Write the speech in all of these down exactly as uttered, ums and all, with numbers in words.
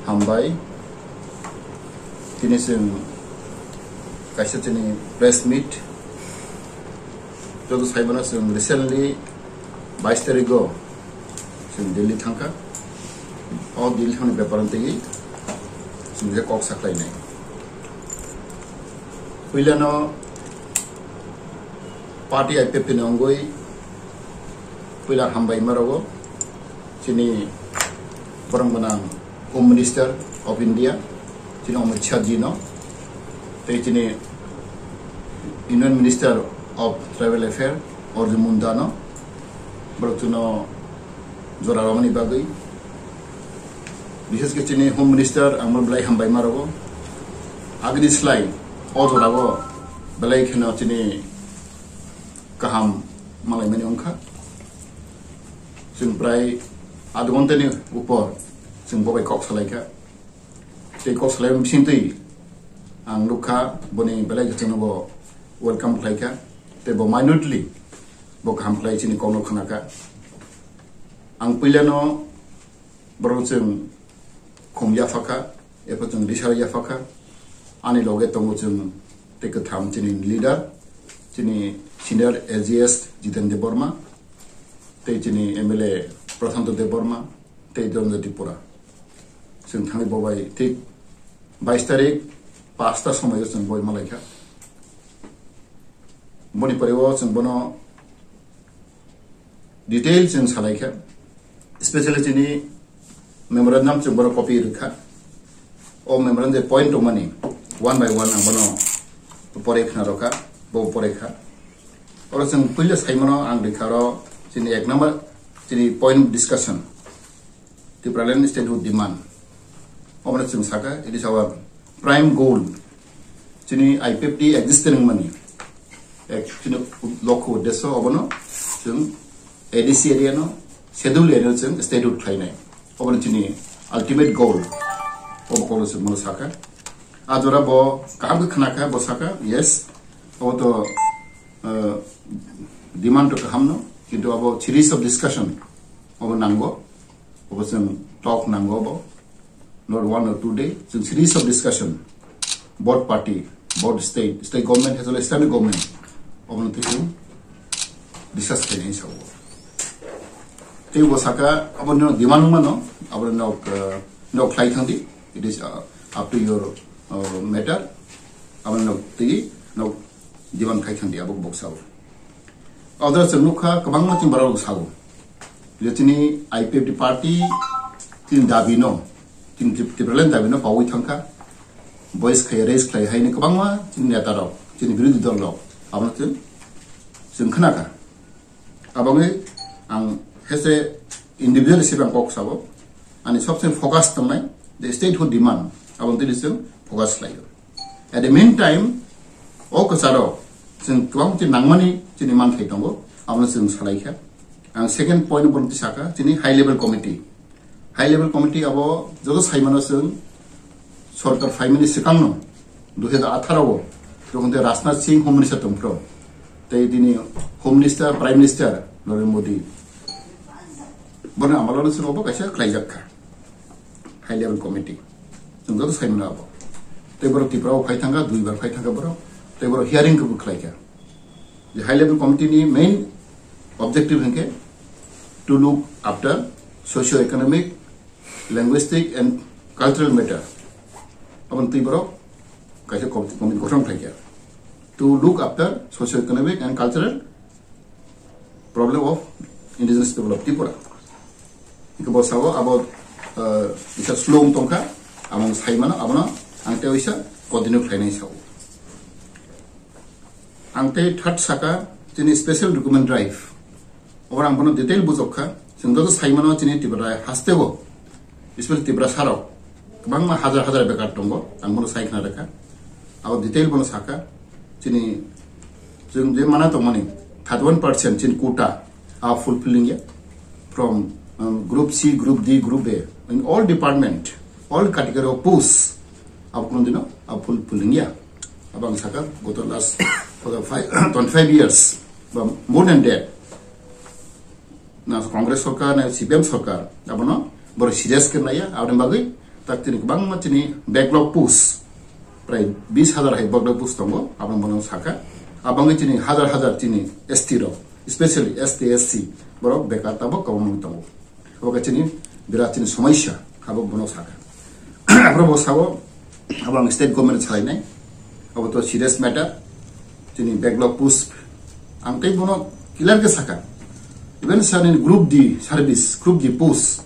Hambai. Tini chwng kaisa chini press meet. Joto saimano chwng recently bais tarigo chwng Delhi thangkha. O Delhi thangni bepar twi chwng je kok saklainai. Puilano party I P F T ni ongoi puila hambai marogo. Chini borong gwnang Home Minister of India, chini Amit Shah ji no, tei chini Union Minister of Tribal Affairs, Arjun Munda no, borok chwngno jora romani bagwi. Bishes khe chini Home Minister ang belai hambai marogo. Agini slai o jorao belai kheno chini kaham malaimani wngkha. Chwng prai adh ghontani upor chwng bo bai kok salaikha. Tei kok salaimani bisingtwi ang nukha boni belai kwchwngno bo welcome khlaikha. Tei bo minutely bo kaham khlai chini kokno khnakha. Ang puilano borok chwng khum yaphakha, epha chwng risar yaphakha. Ani loge tongo chwng tei kwtham chini leader, chini senior A G S Jiten Debbarma, tei chini M L A Pradhanto Debbarma, tei Dhananjay Tripura. Chwng thangwi bo bai thik bais tarik pasta somoio chwng boi malaikha. Boni pore o chwng bono detail chwng salaikha, specially chini memorandum chwng bono copy rwkha. O memorandum je point tongmani one by one ang bono pore khna rokha, bo pore kha. Oro chwng puila saimano ang rikha oro chini ek number chini point of discussion. Tipraland statehood demand. Obono chwng saka, it is our prime goal. Chini I P F T existing mani. Ek chini lokho uddesho obono chwng A D C area no, schedule area no chwng statehood khlainai. Obono chini ultimate goal. Obo kono chwng mano saka. A jora bo kaham khe khnakha, bo saka, yes. Obo to, uh, demand to kaham no, kintu abo series of discussion obo nango. Obo chwng talk nango bo, not one or two day, chwng series of discussion, both party, both state, state government as well as central government, obono twi chwng discuss khainai sao. Tei bo saka, abo no demand mano, abo no, uh, no khlai thangdi, it is, uh, up to your, uh, matter, abo no twi no demand khai thangdi, abo bok sao. Odra chwng nukha kwbangma chini borok rok sao. Je chini I P F T party chini dabi no, chini Trip-, Tipraland dabi no pawi thangkha. Voice khai raise khlai haini kwbangma chini neta rok, chini birodhi dol rok. Abono chwng, chwng khnakha. Abangwi ang hese individual hisabe ang kok sabo. Ani sobse focus tongnai, the statehood demand. Aboni twi chwng focus khlaio. At the meantime, o kwcharo chwng kwbang chini nangmani chini manthai tongo, abono chwng salaikha. Ang second point bo twi saka, chini high level committee. High level committee abo joto saimano chwng sorkar phaimani swkangno, dui hajar atharo o, jokhon tei Rajnath Singh Home Minister tongphro, tei tini Home Minister, Prime Minister Narendra Modi, bono amalo chwng obo kaisa khlaijakha. High level committee. Chwng joto saimano abo. Tei borok Tripura o phai thangkha, dui bar phai thangkha borok. Tei borok hearing kebo khlaikha. The high level committee ni main objective hwnkhe to look after socio-economic, linguistic and cultural matter. Aboni twi borok kaisa com-, committee gothon khlaikha. To look after socio-economic and cultural problem of indigenous people of Tripura. Hingke bo sao abo, eh, isa slow wng tongkha, amo saimano, abono ang tei isa continue khlainai sao. Ang tei third saka chini special recruitment drive. Abo ang bono detail bujokha, chwng joto saimano chini Tripura hasteo. Especially Tiprasa rok kwbangma hajar hajar bekar tongo, ang bono sai khna rwkha. Abo detail bono saka, chini chwng je mana tongmani thirty one percent chini quota a fulfilling ya from, um, group C, group D, group A, in all department, all category of posts, abo kono dino a fulfilling ya. Abo ang saka goto last for the five, twenty five years ba more than that. Na Congress sorkar, na C P M sorkar, abono borok serious khe naiya, aboni bagwi Tak chini kwbangma chini backlog post, prai bis hajar hai backlog post tongo, abang bono saka. Abangwi chini hajar hajar chini S T rok, especially S T, S C, borok bekar tabok kwbangma tongo. Abo khe chini birat chini somoisa, abo bono saka. Abo bo sabo, abo ang state government salainai. Abo to serious matter. Chini backlog post ang tei bono clear khe saka. Even sa nini group D service, group D post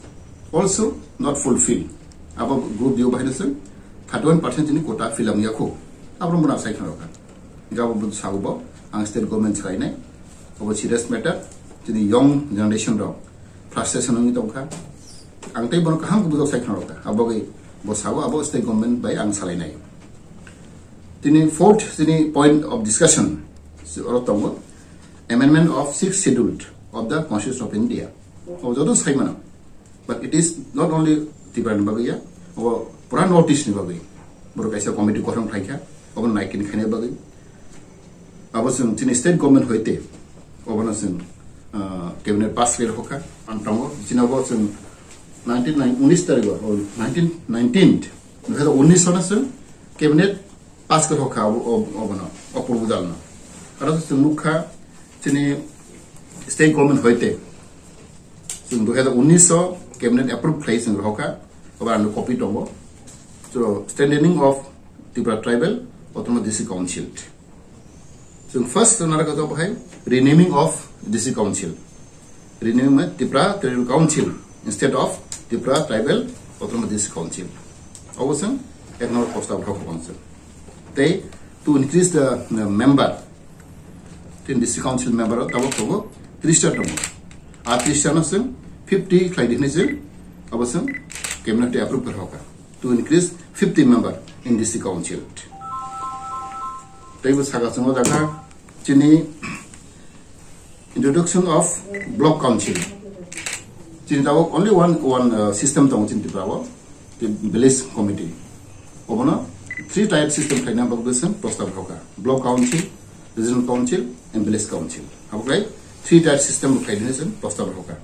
also not fulfill. Abo group D o bahai se thirty one percent chini quota fill up yakho. Abo bono sai khna rokha. Gabo bo sabo bo ang state government salainai. Abo serious matter. Chini young generation rok frustration wngwi tongkha. Ang tei bono kaham khe bujak sai khna rokha. Abo bai bo sabo abo state government bai ang salainai. Tini fourth tini point of discussion oro tongo, amendment of sixth schedule of the Constitution of India. O joto sai mano. But it is not only Tripura ni bagwi ya, abo pura North East ni bagwi. Borok kaisa committee gothon khlaikha, abo naikin khaina bagwi. Abo chwng chini state government hoite, obono chwng, ah, cabinet pass khe rokha. Ang tongo, chini abo chwng nineteen, unis tarikh o, nineteen, nineteen, dui hazar unis o no chwng cabinet pass khe rokha abo, ob-, obono, o proposal no. Aro chwng nukha, chini state government hoite, chwng dui hazar unis o cabinet approve khlai chwng rokha, abo ano copy tongo. So, strengthening of Tripura Tribal Autonomous District Council. Chwng first nara kato bahai renaming of District Council. Renaming ma Tripura Tribal Council instead of Tripura Tribal Autonomous District Council. Abo chwng ek number post of rock council. Tei to increase the, uh, member, tin District Council member tabok tabok tris ta tongo. A tris ta no chwng fifty khlai di hinwi chwng abo chwng cabinet approve khe rokha. To increase fifty member in District Council. Tei bo saka chwng o jaga chini introduction of block council. Chini tabok only one, one, uh, system tongo chini Tripura o, the village committee. Obono three tier system khlaina bagwi se prostab rokha. Block council, regional council and village council. Abo khlai three tier system khlaina se prostab rokha.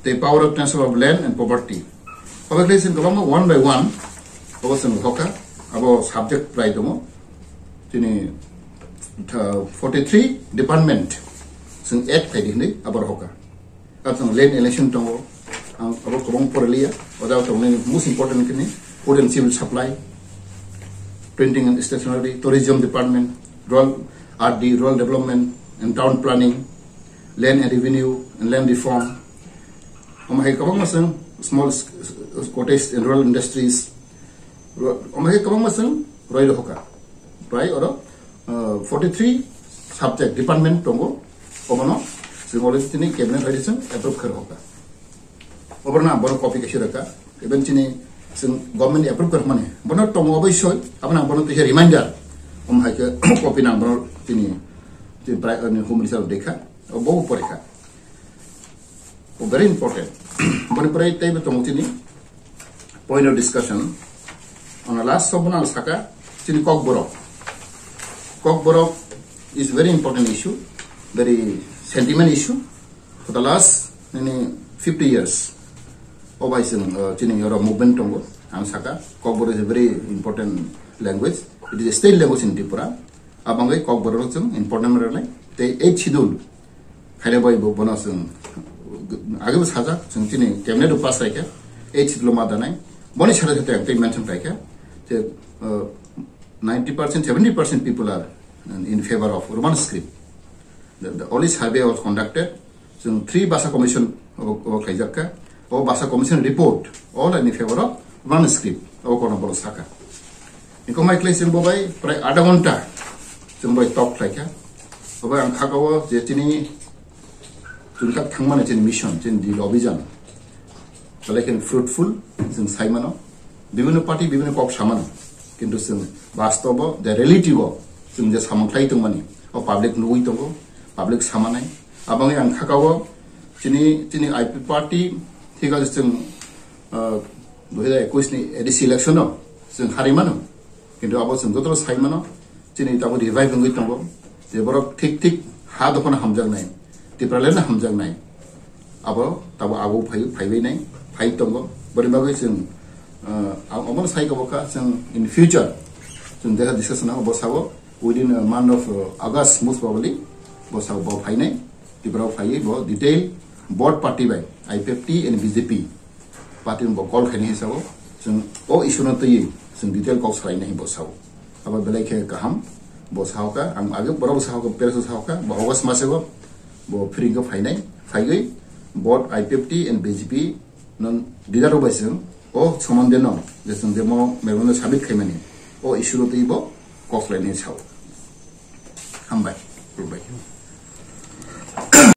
Tei power of transfer of land and property. Abo khlai se kwbangma one by one abo se rokha. Abo subject prai tongo. Chini, uh, forty three department chwng add khlai di hinwi abo rokha. Ar chwng land allocation tongo, ang abo kwbang poraliya. O jaga tongnai most important khe ni food and civil supply, printing and stationery, tourism department, rural R D, rural development and town planning, land and revenue and land reform. Omo hai kwbangma chwng small s-, s-, cottage and rural industries. Ro-, omo hai kwbangma chwng roi rokha. Prai oro, uh, forty three subject department tongo. Obono chwng already chini cabinet hai chwng approve khe rokha. Obono ang bono copy kaisa rwkha. Even chini chwng government approve khe rokmani. Bono tongo obo soi, abono ang bono kaisa reminder. Omo hai khe copy nang bono chini, chini prai, uh, Home Minister dekha. Obo porikha. Oh, very important. Boni pore tei bo tongo chini point of discussion. On the last sob bono saka chini Kokborok. Kokborok is very important issue, very sentiment issue for the last nini fifty years. O bai chwng, uh, chini oro movement tongo. Ang saka Kokborok is a very important language. It is a state language in Tripura. Abangwi Kokborok chwng important rwnai. Tei eighth schedule khaina bai bo bono chwng age bo sajak, chwng chini cabinet o pass khaikha, eighth schedule ma danai. Boni sade sade ang tei mention khaikha je, uh, ninety percent, seventy percent people are in favor of Roman script. The, the only survey was conducted, chwng three basa commission obo, obo khlaijak kha. O basa commission report all in favor of Roman script. Obo kono bolo saka. Niko mai khlai chwng bo bai prai adha ghonta chwng bai talk khlai kha. Obo ang kha o je chini chwng tak thangmani chini mission, chini dil obijan. Belai khe fruitful, chwng sai mano. Bibhinno party, bibhinno kok sa mano. Kintu chwng bastobo, the reality o, chwng je samung khlai tongmani, o public nugwi tongo, public samanai. Abangwi ang kha o, chini, chini I P party, thik ase chwng, ah, dui hazar ekush ni A D C election o, chwng hari mano. Kintu abo chwng joto sai mano, chini tabuk revive wngwi tongo, je borok thik thik ha dophano hamjaknai, Tipraland no hamjaknai, abo tabuk abo phai, phaibai nai, phai tongo, boni bagwi chwng Uh, ang omono sai kabo kha, chwng in future chwng desa discussion o bo sabo, within a month of uh, August, most probably bo sabo bo phainai, Tripura o phaiwi bo detail both party bai, I P F T and B J P party bo call khainai sabo, chwng o issue no twi chwng detail kok salainai bo sabo. Abo belai khe kaham, bo sahokha, ang age borok bo sahokha, press o sahokha, bo August masego bo phrwngkhe phainai, phaiwi both I P F T and B J P non leader rok bai chwng o somonde no je chwng demo memorandum submit khaimani o issue rok twi bo kok lainai sao. Hambai, khulumbai.